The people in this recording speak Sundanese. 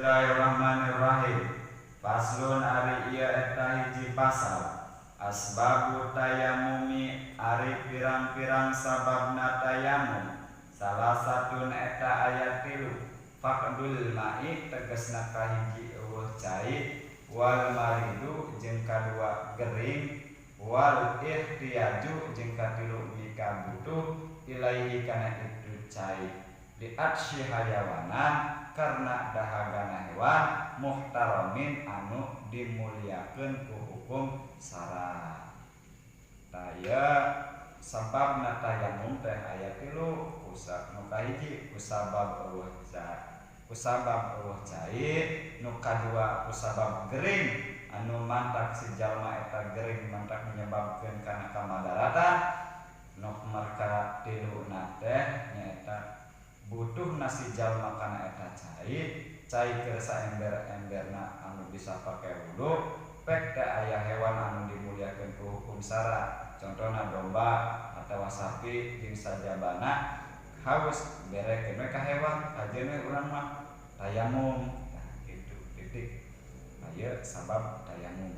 Bismillahirrahmanirrahim. Faslun ari ieu eta hiji pasal. Asbabu tayamumi ari pirang-pirang sababna tayamum. Salah satun eta aya tilu. Faqdul ma'i tegasna kahiji eueuh cai, wal maridu jeung kadua gering, wal ihtiyaju jeung katilu mika butuh ilaihi kana itu cai. Li atsy hayawanan karena dahagana hewan muhtaramin anu dimuliakeun ku hukum sara. Taya sababna tayamum teh aya tilu, nu kahiji kusabab eueuh cai, kusabab eueuh cai, nu kadua kusabab gering anu mantak si jalma eta gering mantak menyebabkeun kana kamadaratan, nu katilu teh nyaeta butuh nasi jalma kana eta cai, cai keur saember-emberna anu bisa pake wudu, pek teh aya hewan anu dimuliakeun ku hukum sara, contohna domba atawa sapi jeung sajabana haus berekeun we ka hewan, kajeun we urang mah tayamum. Nah, kitu titik. Aya sabab tayamum.